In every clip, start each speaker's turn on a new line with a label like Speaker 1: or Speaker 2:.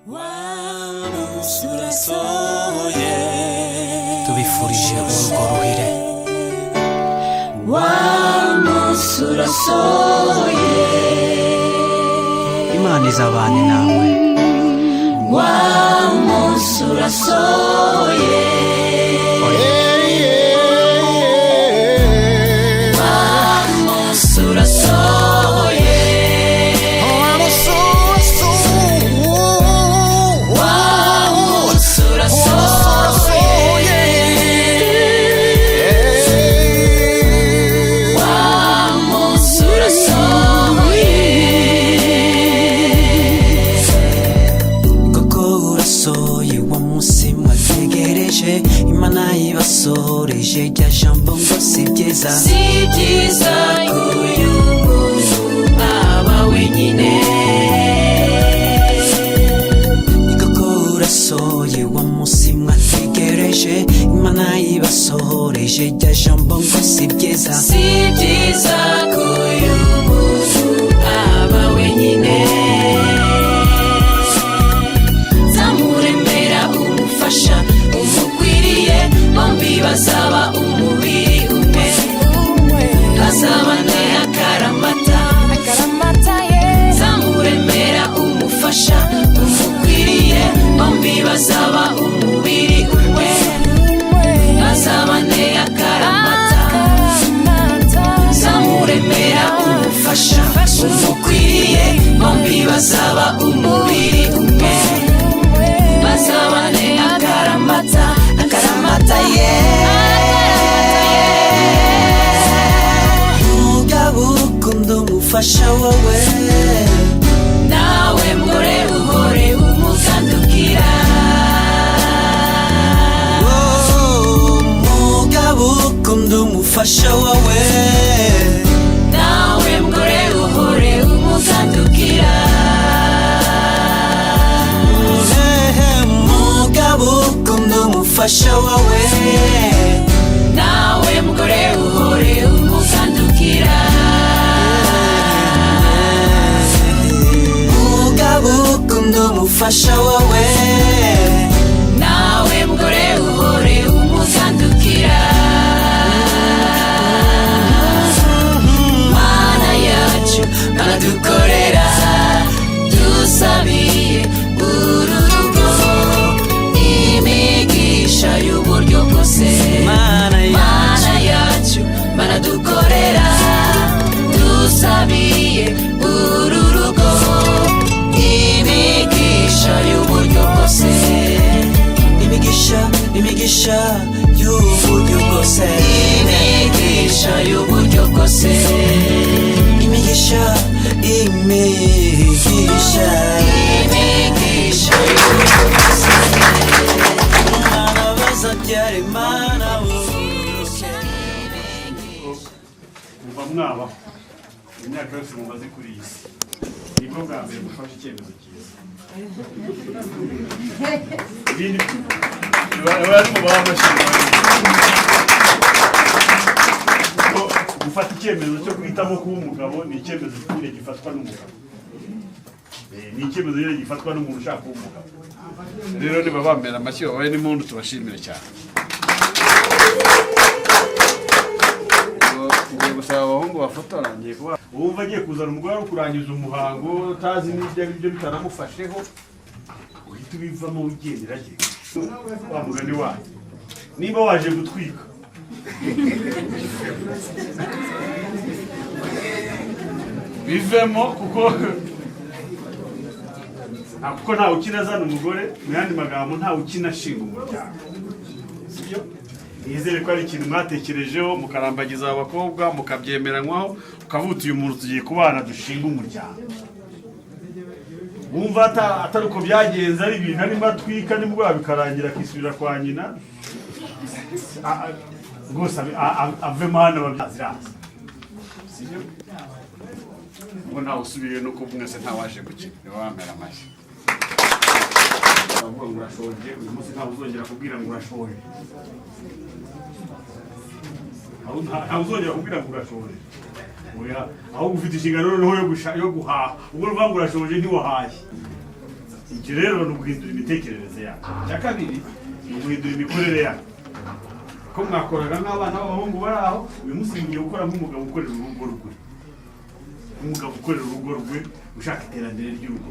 Speaker 1: Wa munsi urasohoye.
Speaker 2: Tubifurije urugo ruhire.
Speaker 1: Wa munsi urasohoye.
Speaker 2: Imana izabane nawe.
Speaker 1: Wa munsi urasohoye. Wa munsi urasohoye.
Speaker 3: Wa munsi
Speaker 1: Wa munsi urasohoye. Wa munsi urasohoye.
Speaker 2: Koko urasohoye, wa munsi mwategereje. Imana ibasohoreje rya jambo ngo si byiza.
Speaker 1: Si byiza ko uyu muntu aba wenyine.
Speaker 2: Ni koko urasohoye, wa munsi mwategereje. Imana ibasohoreje rya jambo ngo si byiza.
Speaker 1: Si byiza ko uyu muntu aba wenyine. Nzamuremera umufasha umukwiriye, bombi bazaba umubiri umwe, bazabane akaramata. Nzamuremera umufasha umukwiriye, bombi bazaba umubiri umwe, bazabane akaramata. Nzamuremera umufasha umukwiriye, bombi bazaba umubiri umwe, bazabane akaramata, akaramata ye.
Speaker 2: Mugabo, ukunda umufasha wowe.
Speaker 1: Nawe mugore, uhore umukandukira.
Speaker 2: Oh, mugabo, ukunda umufasha wawe.
Speaker 1: Nawe mugore, uhore umukandukira.
Speaker 2: Hehe, mugabo, ukunda umufasha wawe.
Speaker 1: Nawe mugore, uhore umukandukira.
Speaker 2: Mugabo, ukunda umufasha wawe.
Speaker 1: Nawe mugore, uhore umukandukira. Mana yacu, Mana dukorera, dusabiye uru rugo imigisha y'uburyo bwose.
Speaker 2: Mana yacu.
Speaker 1: Mana yacu, Mana dukorera, dusabiye uru rugo imigisha y'uburyo bwose.
Speaker 2: Imigisha, imigisha y'uburyo bwose.
Speaker 1: Imigisha y'uburyo bwose.
Speaker 2: Imigisha, imigisha.
Speaker 1: Imigisha y'uburyo bwose.
Speaker 2: Umwana bazabyara, Imana buruke.
Speaker 4: Kuva mwabaho, imyaka yose mumaze kuri iyi si, nibwo bwa mbere mufashe icyemezo cyiza. Ibindi biba ari mu amashyi. Kuko gufata icyemezo cyo guhitamo kuba umugabo ni icyemezo nyine gifatwa n'umugabo. Ni icyemezo nyine gifatwa n'umuntu ushaka kuba umugabo. Rero niba bambera amashyi, babaye n'impundu, tubashimire cyane. Ngiye gusaba abahungu bafotora, ngiye kuba wumva agiye kuzana umugore wo kurangiza umuhango, utazi n'ibyo ari byo, bitaramufasheho, uhita ubivamo wigendera. Ye wa mugani wayo, niba waje gutwika bivemo, kuko ntawe ukina azana umugore. Mu yandi magambo, ntawe ukina ashinga umuryango, sibyo? Nizere ko ari ikintu mwatekerejeho, mukarambagiza aba bakobwa, mukabyemeranywaho, ukavuga uti: "Uyu muntu tugiye kubana, dushinga umuryango." Wumva atari uko byagenze, ari ibintu arimo atwika, nimugoroba bikarangira akisubira kwa nyina, rwose avemo hano ababyazi, sibyo? Ubwo ntawe usubiye, nuko mwese ntawaje gukina, niba wamera amashyi bavuga ngo urashonje. Uyu munsi ntawe uzongera kubwira ngo urashonje. Ntawe uzongera kubwira ngo urashonje. Oya, ahubwo ufite inshingano noneho yo guhaha. Ubwo uvuga ngo urashonje, ntiwahashye. Ibyo rero ni uguhindura imitekerereze yacu. Icya kabiri ni uguhindura imikorere yacu. Ko mwakoraga nk'abana b'abahungu bari aho, uyu munsi mugiye gukora nk'umugabo ukorera urugo rwe, umugabo ukorera urugo rwe, ushaka iterambere ry'urugo.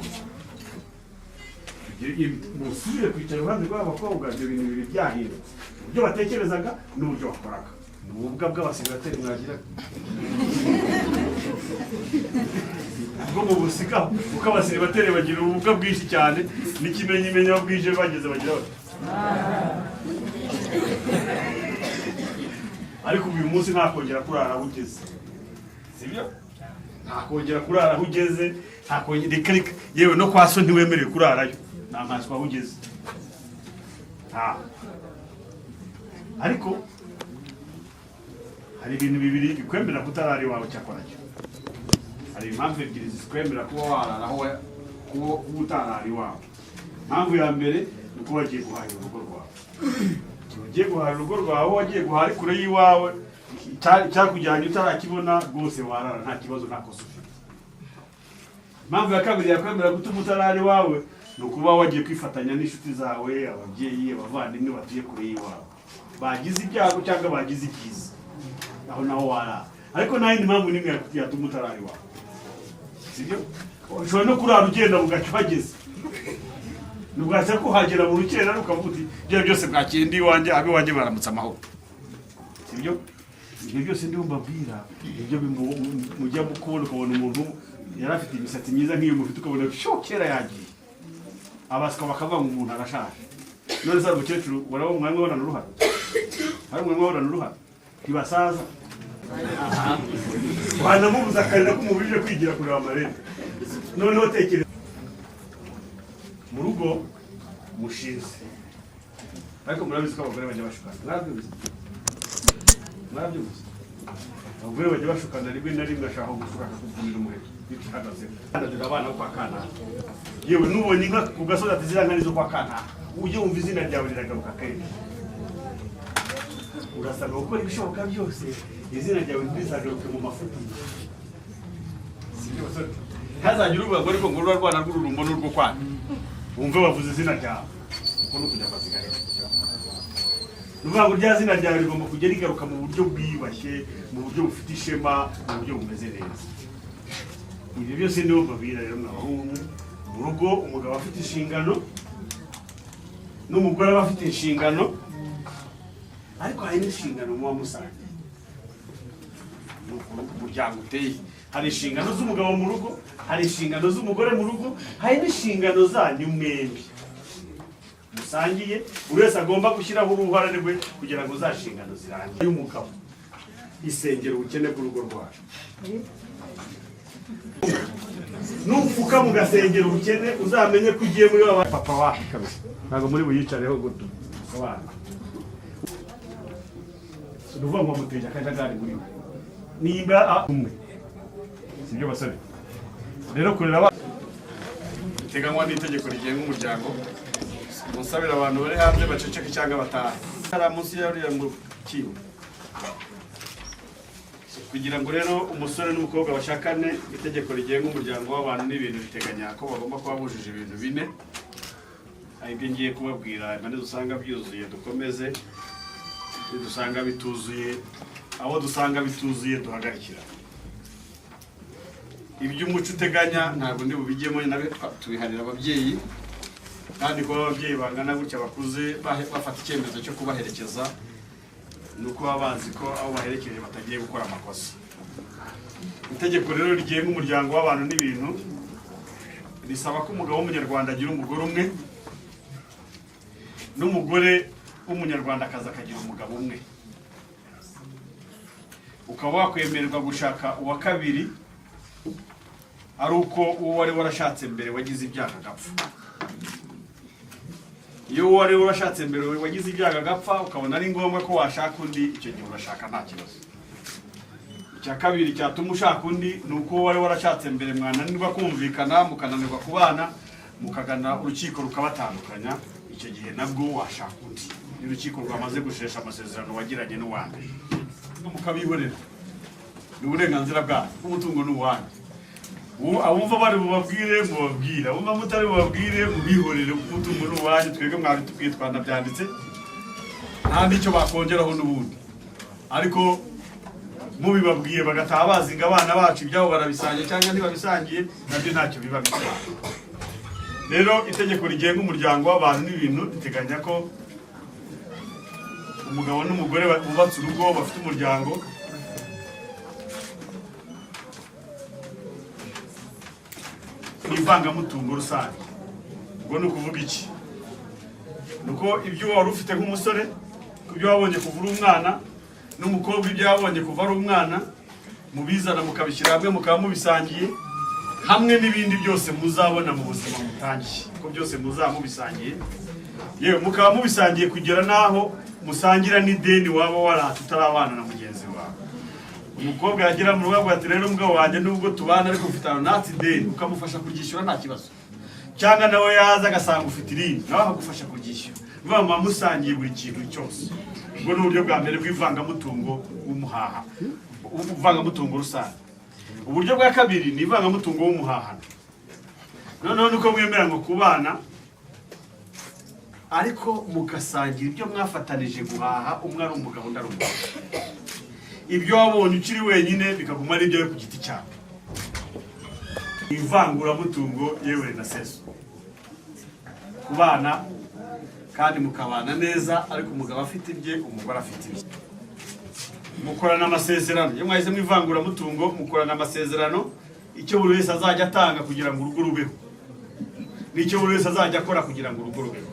Speaker 4: Musubire kwicara iruhande rw'abakobwa, ibyo bintu bibiri byahindutse, uburyo batekerezaga n'uburyo bakoraga. Ni ububwa bw'abasecrétaire mwagira bwo mu busigaho, kuko abasecrétaire bagira ububwa bwinshi cyane, n'ikimenyimenya aho bwije bageze bagira bati. Ariko uyu munsi ntakongera kurara aho ugeze, sibyo? Ntakongera kurara aho ugeze, ntakongera, reka reka. Yewe, no kwa so ntiwemerewe kurarayo, nta mpatswe aho ugeze, nta. Ariko hari ibintu bibiri bikwemerera kutarara iwawe. Cyakora cyo hari impamvu ebyiri zikwemerera kuba warara aho kuba utarara iwawe. Impamvu ya mbere ni uko wagiye guhahira urugo rwawe. Igihe ugiye guhahira urugo rwawe, wagiye guhahira ari kure y'iwawe, icyakujyanye utarakibona, rwose warara, nta kibazo, nta kosa ufite. Impamvu ya kabiri yakwemerera gutuma utarara iwawe ni ukuba wagiye kwifatanya n'inshuti zawe, ababyeyi, abavandimwe batuye kure y'iwawe, bagize ibyago cyangwa bagize ibyiza, aho naho warara. Ariko nta yindi mpamvu n'imwe yatuma utarara iwawe, sibyo? Ushobora no kurara ugenda bugacya uhageze, ntibwacya kuhagera mu rukerera, ukavuga uti: "Ibyo byose bwakeye ndi iwanjye, ab'iwanjye baramutse amahoro." Sibyo? Ibyo byose ndiho mbabwira, ibyo mujya kubona, ukabona umuntu yari afite imisatsi myiza nk'iyo mufite, ukabona sho kera yagiye, abaswa bakavuga ngo umuntu arashaje. None se hari umukecuru waraba umwanya ubonana uruhara? Hari umwanya ubonana uruhara? Ntibasaza. Wanamubuza akarira ko umubujije kwigira kureba amarebe. Noneho tekereza mu rugo mushinze, ariko murabizi ko abagore bajya bashukana. Mwarabyumvise? Mwarabyumvise? Abagore bajya bashukana rimwe na rimwe, ashaka gushuka akakuvunira umuheto bitihagazeho. Dore abana bo kwa kanaka, yewe nubonye inka ku gasozi ati: "Ziriya nka nizo kwa kanaka," ujye wumva izina ryawe riragaruka kenshi. Urasabwa gukora ibishoboka byose izina ryawe ntirizagaruke mu mafuti, sibyo basore? Ntazagire uvuga ngo ariko ngo ruriya rwana rw'ururumbo n'urwo kwana, wumve bavuze izina ryawe, kuko no kujya akazi gahera. Ni ukuvuga ngo rya zina ryawe rigomba kujya rigaruka mu buryo bwiyubashye, mu buryo bufite ishema, mu buryo bumeze neza. Ibyo byose nibo mbabwira rero, mwabahungu. Mu rugo umugabo afite inshingano n'umugore aba afite inshingano, ariko hari n'inshingano muba musangiye. Ni uko umuryango uteye: hari inshingano z'umugabo mu rugo, hari inshingano z'umugore mu rugo, hari n'inshingano zanyu mwembi musangiye. Buri wese agomba gushyiraho uruhare rwe kugira ngo za nshingano zirangire. Y'umugabo isengera ubukene bw'urugo rwacu. Nupfuka mugasengera ubukene, uzamenye ko ugiye muri wa papa wacu kabisa. Ntabwo muri buyicareho guto abana. Ni ukuvuga ngo bamuteje akajagari muri we nimba umwe, sibyo basore? Rero kurera abana biteganywa n'itegeko rigenga umuryango. Musabira abantu bari hanze baceceke cyangwa batahe hari munsi ya ruriya mu kibo. Kugira ngo rero umusore n'umukobwa bashakane, itegeko rigenga umuryango w'abantu n'ibintu biteganya ko bagomba kuba bujuje ibintu bine. Hari ibyo ngiye kubabwira, impande dusanga byuzuye dukomeze, dusanga bituzuye, aho dusanga bituzuye duhagarikira. Ibyo umuco uteganya ntabwo ndi bubijyemo, nabyo tubiharira ababyeyi. Kandi kuba ababyeyi bangana gutya bakuze bafata icyemezo cyo kubaherekeza, ni uko baba bazi ko abo baherekeje batagiye gukora amakosa. Itegeko rero rigenga umuryango w'abantu n'ibintu risaba ko umugabo w'umunyarwanda agira umugore umwe, n'umugore w'umunyarwandakazi akagira umugabo umwe. Ukaba wakwemererwa gushaka uwa kabiri ari uko uwo wari warashatse mbere wagize ibyago agapfa. Iyo uwo wari warashatse mbere wagize ibyago agapfa, ukabona ari ngombwa ko washaka undi, icyo gihe urashaka, nta kibazo. Icya kabiri cyatuma ushaka undi ni uko uwo wari warashatse mbere mwananirwa kumvikana, mukananirwa kubana, mukagana urukiko rukabatandukanya. Icyo gihe nabwo washaka undi, iyo urukiko rwamaze gushesha amasezerano wagiranye n'uwa mbere. Mukabihorera, ni uburenganzira bwanyu, umutungo ni uwanyu. Abumva bari bubabwire mubabwire, abumva mutari bubabwire mubihorere, kuko umutungo ni uwanyu. Twebwe mwabitubwiye, twanabyanditse, nta n'icyo bakongeraho n'ubundi. Ariko mubibabwiye bagataha bazinga abana bacu ibyabo barabisangiye cyangwa ntibabisangiye, nabyo ntacyo biba bitwaye. Rero itegeko rigenga umuryango w'abantu n'ibintu riteganya ko umugabo n'umugore bubatse urugo, bafite umuryango, ni ivangamutungo rusange. Ubwo ni ukuvuga iki? Ni uko ibyo wari ufite nk'umusore, ibyo wabonye kuva uri umwana, n'umukobwa ibyo yabonye kuva ari umwana, mubizana mukabishyira hamwe, mukaba mubisangiye hamwe n'ibindi byose muzabona mu buzima mutangiye, ko byose muzaba mubisangiye, yewe mukaba mubisangiye kugera n'aho musangira n'ideni waba warata utarabana na mugenzi wawe. Umukobwa yagera mu rugo avuga ati: "Rero umugabo wanjye, nubwo tubana ariko ufite ahantu natse ideni," ukamufasha kuryishyura nta kibazo. Cyangwa nawe yaza agasanga ufite irindi, nawe akagufasha kuryishyura. Bivuga ngo muba musangiye buri kintu cyose. Ubwo ni uburyo bwa mbere bw'ivangamutungo w'umuhaha, ivangamutungo rusange. Uburyo bwa kabiri ni ivangamutungo w'umuhahano. Noneho nuko mwemera ngo kubana, ariko mugasangira ibyo mwafatanije guhaha, umwe ari umugabo undi ari umugore. Ibyo wabonye ukiri wenyine bikaguma ari ibyawe ku giti cyawe. Ivanguramutungo yewe na seso. Kubana kandi mukabana neza, ariko umugabo afite ibye, umugore afite ibye, mukorana amasezerano. Iyo mwahisemo ivanguramutungo, mukorana amasezerano icyo buri wese azajya atanga kugira ngo urugo rubeho, n'icyo buri wese azajya akora kugira ngo urugo rubeho.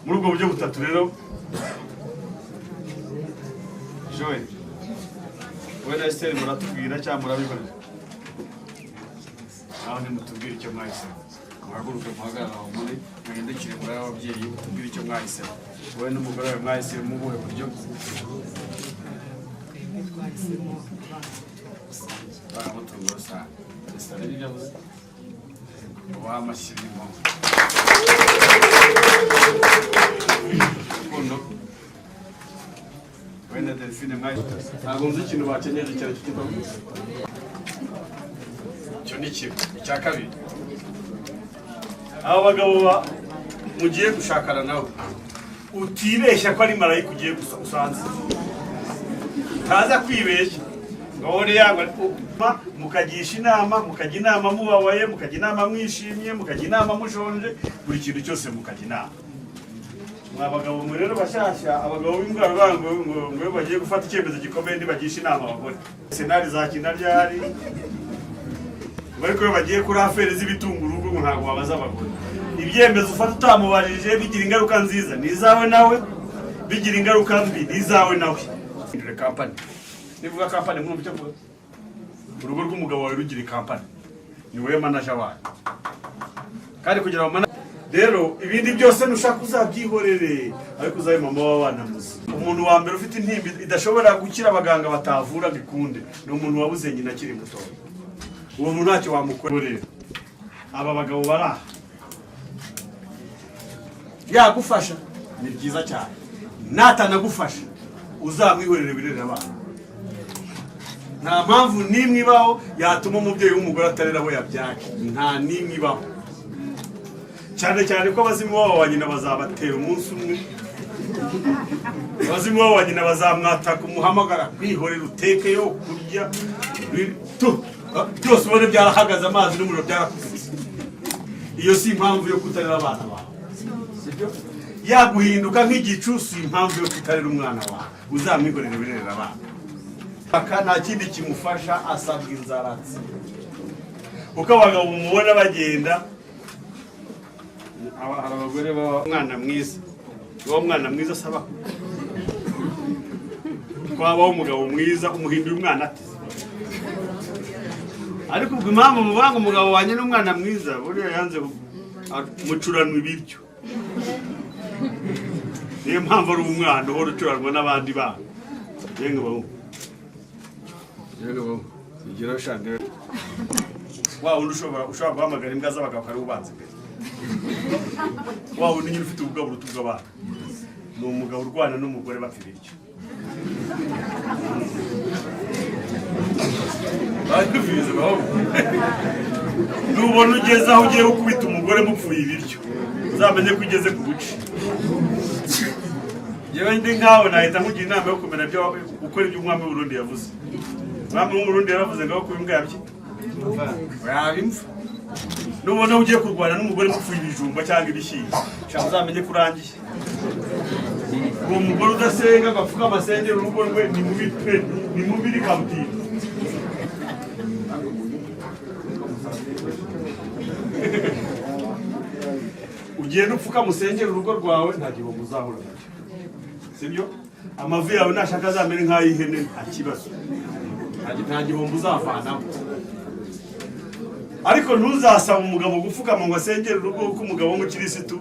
Speaker 4: Muri ubwo buryo butatu rero, Joel, wowe na Esther muratubwira cyangwa murabibona aho? Nimutubwire icyo mwahisemo. Muhaguruke, muhagarare aho muri, muhindukire muri ababyeyi, mutubwire icyo mwahisemo. Wowe n'umugore wawe mwahisemo mu buhe buryo?
Speaker 5: Twebwe twahisemo ivangamutungo rusange.
Speaker 4: Ivangamutungo rusange. Esther nibyo avuze. Ubaha amashyi y'impongo. Rukundo, wowe na Delphine mwahisemo? Ntabwo nzi ikintu bakenyeje icyo ari cyo. Icyo ni kimwe. Icya kabiri, aba bagabo mugiye gushakana nawe, utibeshya ko ari marayika ugiye gusa usanze, utaza kwibeshya ngo abone yaba mukagisha inama, mukajya inama mubabaye, mukajya inama mwishimye, mukajya inama mushonje, buri kintu cyose mukajya inama. Mwa bagabo mwe rero bashyashya, abagabo b'indwara ngo iyo bagiye gufata icyemezo gikomeye ntibagisha inama abagore. Senari zakina ryari? Ngo ariko iyo bagiye kuri affaires z'ibitunga urugo, ngo ntabwo babaza abagore. Ibyemezo ufata utamubarije bigira ingaruka nziza ni izawe nawe, bigira ingaruka mbi ni izawe nawe. Hindure kampani. Nivuga kampani mwumva icyo mvuga. Urugo rw'umugabo wawe rugira kampani, ni wowe manager wayo. Kandi kugira ngo rero ibindi byose nushaka uzabyihorere, ariko uzabe mama w'abana muzima. Umuntu wa mbere ufite intimba idashobora gukira, abaganga batavura ngo ikunde, ni umuntu wabuze nyina akiri mutoya. Uwo muntu ntacyo wamukorera. Aba bagabo bari aha, yagufasha ni byiza cyane, natanagufasha uzamwihorere wirerere abana. Nta mpamvu n'imwe ibaho yatuma umubyeyi w'umugore atarera aho yabyaye, nta n'imwe ibaho. Cyane cyane ko abazimu babo ba nyina bazabatera umunsi umwe, abazimu babo ba nyina bazamwataka, umuhamagara kwihorera, utekeyo kurya tu byose ubone byarahagaze, amazi n'umuriro byarakubise. Iyo si impamvu yo kutarera abana bawe, sibyo? Yaguhinduka nk'igicu si impamvu yo kutarera umwana wawe. Uzamwihorere wirerera abana. Aka nta kindi kimufasha, asabwa inzaratsi. Uko abagabo mubona bagenda, hari abagore baba umwana mwiza, uwo mwana mwiza asaba twabaho umugabo mwiza umuhindura umwana ate? Ariko ubwo impamvu muvanga umugabo wanjye n'umwana mwiza, buriya yanze mucuranwa ibiryo, niyo mpamvu ari umwana uhora ucuranwa n'abandi bana. Yenge bahungu, yenge bahungu, igira shande wa wundi ushobora guhamagara imbwa z'abagabo akari ubanza imbere, wa wundi nyine ufite ubugabo buruta ubw'abana, ni umugabo urwana n'umugore bapfa ibiryo. Babivuze baho. Nubona ugeze aho ugiye gukubita umugore mupfuye ibiryo, uzamenye ko ugeze ku buce. Yewe, ndi nkawe nahita nkugira inama yo kumenya ibyo gukora, ibyo umwami w'Uburundi yavuze. Umwami w'Uburundi yaravuze ngo aho kuba imbwa yabye yaba imva. Nubona ugiye kurwana n'umugore mupfuye ibijumba cyangwa ibishyimbo, shaka uzamenye ko urangiye. Uwo mugore udasenga ngo apfuke amasengero urugo rwe ni mubi pe, ni mubi, ni kabutini. Ugenda upfuka musengera urugo rwawe, nta gihombo uzahura nacyo, sibyo? Amavi yawe nashaka azamere nk'ay'ihene, nta kibazo, nta gihombo uzavanamo. Ariko ntuzasaba umugabo gupfukama ngo asengere urugo, kuko umugabo w'umukirisitu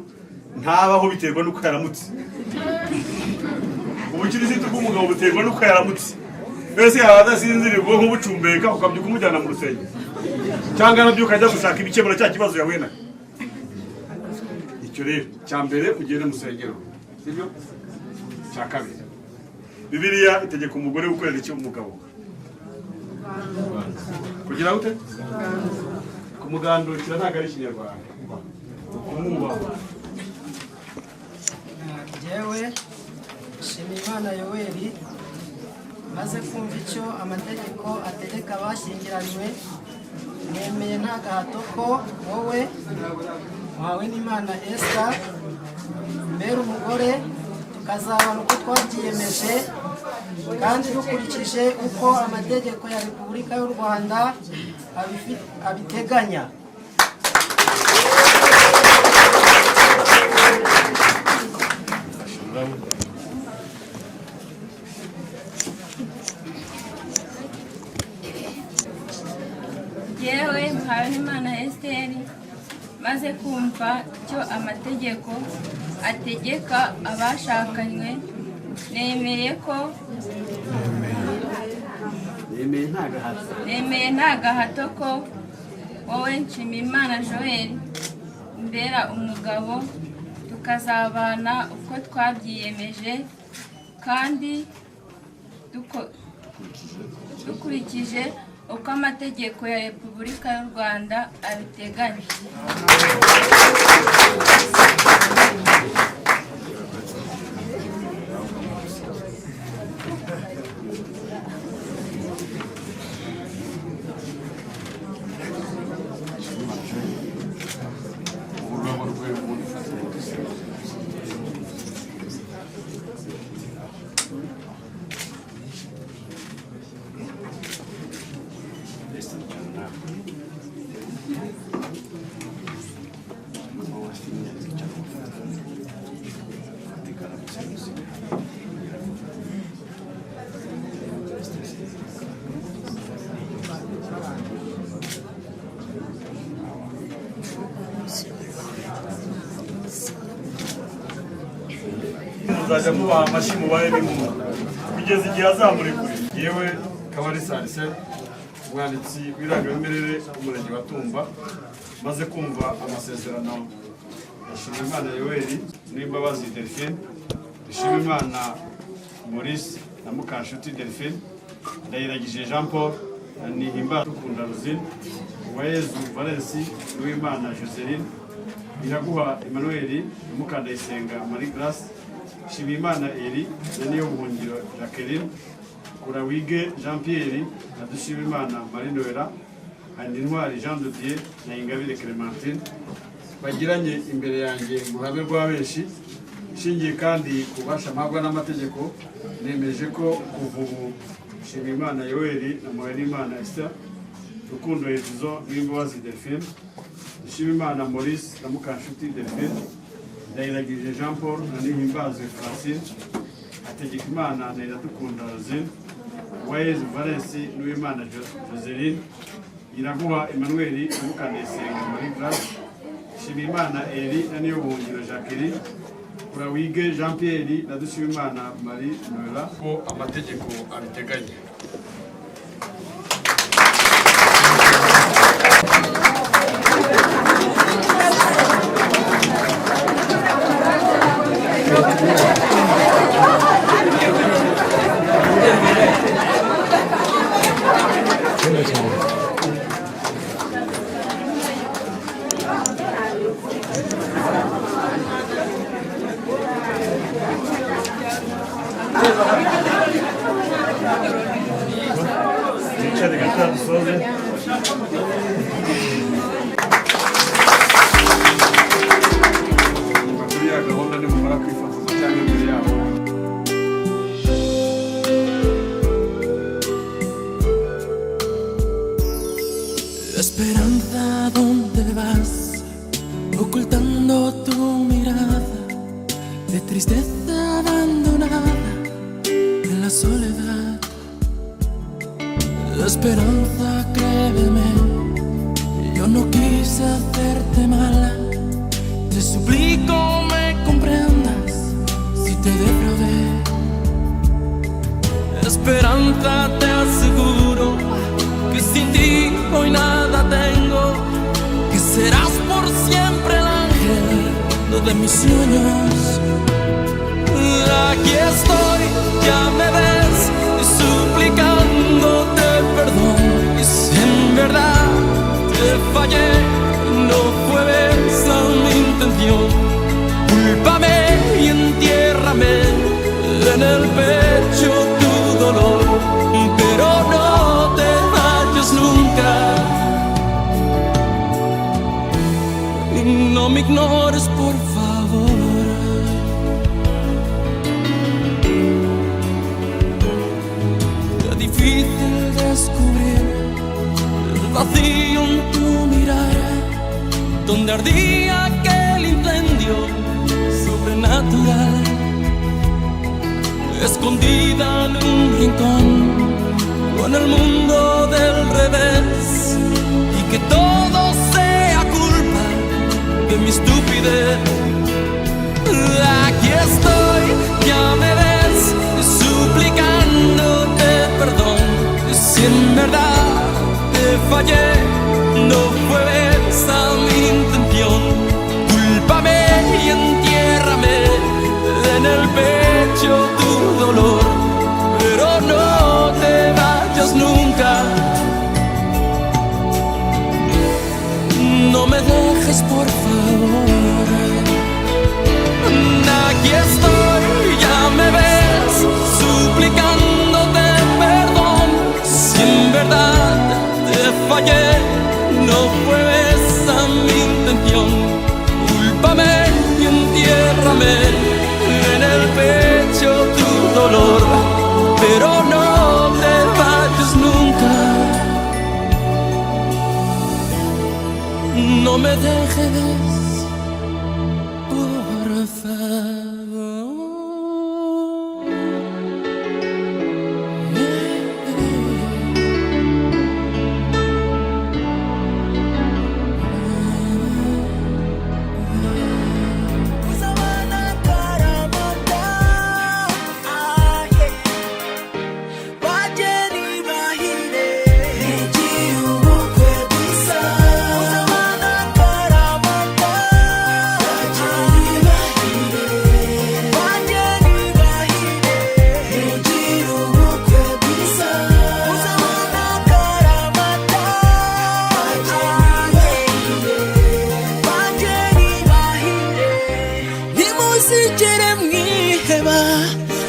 Speaker 4: ntabaho, biterwa n'uko yaramutse. Ubukirisitu bw'umugabo buterwa n'uko yaramutse. Mbese yaba adasinziriye, ubwonko bucumbeka, ukabyuka umujyana mu rusengero, cyangwa arabyuka ajya gushaka ibikemura cya kibazo yahuye nacyo. Icyo rero cya mbere, ugende musengero, sibyo? Cya kabiri, Bibiliya itegeka umugore gukorera icyo umugabo kugira gute? Kumugandukira. Ntabwo ari Ikinyarwanda, kumwubaha.
Speaker 5: Njyewe Nshimiyimana Yoweri, maze kumva icyo amategeko ategeka abashyingiranywe, nemeye nta gahato ko wowe Muhawenimana Esther mbere umugore, tukazabana uko twabyiyemeje kandi dukurikije uko amategeko ya Repubulika y'u Rwanda abiteganya.
Speaker 6: Yewe Muhawenimana Esiteri, maze kumva icyo amategeko ategeka abashakanywe, nemeye ko
Speaker 4: Nemeye nta gahato.
Speaker 6: Nemeye nta gahato ko wowe Nshimiyimana Joel mbera umugabo, tukazabana uko twabyiyemeje kandi dukurikije uko amategeko ya Repubulika y'u Rwanda abiteganya.
Speaker 4: Ururabo rwe ubundi. Muzajya mubaha amashyi, mubahe n'inkunga kugeza igihe azamurekure. Yewe Kabarisa Arsene, umwanditsi w'irangamimerere w'umurenge wa Tumba, maze kumva amasezerano ya Nshimiyimana Yoweri n'Imbabazi Delphine, Dushimimana Maurice na Mukanshuti Delphine, Ndayiragije Jean Paul na Nihimba Dukunda Rosine, Uwayezu Valens n'Uwimana Joseline, Iraguha Emmanuel na Mukandayisenga Marie Grace, Nshimiyimana Eri na Niyobuhungiro Jacqueline, Kurawige Jean Pierre na Dushimimana Marie Noella, Handintwari Jean de Dieu na Ingabire Clementine bagiranye imbere yanjye mu ruhame rwa benshi. Nshingiye kandi ku bubasha mpabwa n'amategeko, nemeje ko kuva ubu Nshimiyimana Yoweri na Muhawenimana Esther, Rukundo Edizo n'Imbabazi Delphine, Dushimimana Maurice na Mukanshuti Delphine, Ndayiragije Jean Paul na Nihimbazwe Francine, Hategekimana na Iradukunda Rosine, Uwayezu Valens n'Uwimana Joseline, Iraguha Emmanuel na Mukandayisenga Marie Grace, Nshimiyimana Eri na Niyobuhungiro Jacqueline, Kurawige Jean Pierre na Dushimimana Marie Noella, ko amategeko abiteganya. Yicare gato dusoze. Kuri ya gahunda nimumara kwifotoza cyangwa imbere yabo.
Speaker 2: Esperanza, ¿dónde vas? Ocultando tu mirada de tristeza abandonada en la soledad. Esperanza, créeme, yo no quise hacerte mala. Te suplico me comprendas si te defraudé. Esperanza, te aseguro que sin ti hoy nada tengo, que serás por siempre el ángel de mis sueños. Aquí estoy, ya me ves, suplicándote perdón. Y si en verdad te fallé, no fue esa mi intención. Cúlpame y entiérrame en el pecho tu dolor, pero no te vayas nunca. No me ignores, por favor. Qué difícil descubrir el vacío en tu mirar, donde ardía aquel incendio sobrenatural, escondida en un rincón, con el mundo del revés, y que todo sea culpa de mi estupidez. Aquí estoy, ya me ves, suplicándote perdón. Si en verdad te fallé, no fue esa mi intención. Cúlpame y entiérrame en el pecho tu dolor, pero no te vayas nunca. No me dejes, por favor. Aquí estoy, ya me ves, suplicándote perdón. Si en verdad te fallé, no fue esa mi intención. Cúlpame y entiérrame en el pecho tu dolor, pero no te vayas nunca. No me dejes, por favor.
Speaker 7: Ntimuzigere mwiheba,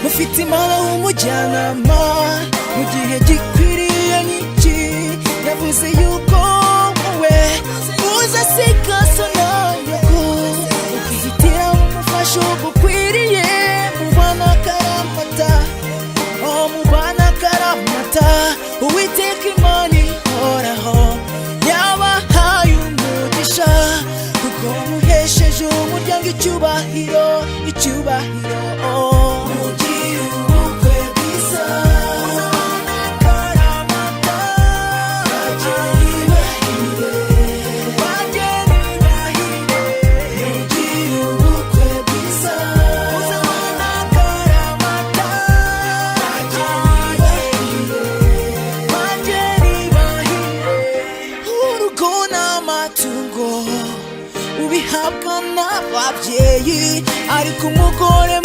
Speaker 7: mufite Imana w'umujyanama mu gihe gikwiriye n'iki. Yavuze yuko wowe uzasigaza na nyoko, ukihitiramo umufasha ugukwiriye. Mubana akaramata, oh mubana akaramata. Uwiteka Imana ihoraho yabahaye umugisha, kuko muhesheje umuryango icyubahiro, icyubahiro. Mugire ubukwe bwiza, akaramata, bageni bahire, bageni bahire. Mugire ubukwe bwiza, akaramata, bageni bahire, bageni bahire. Urugo n'amatungo ubihabwa n'ababyeyi, ariko umugore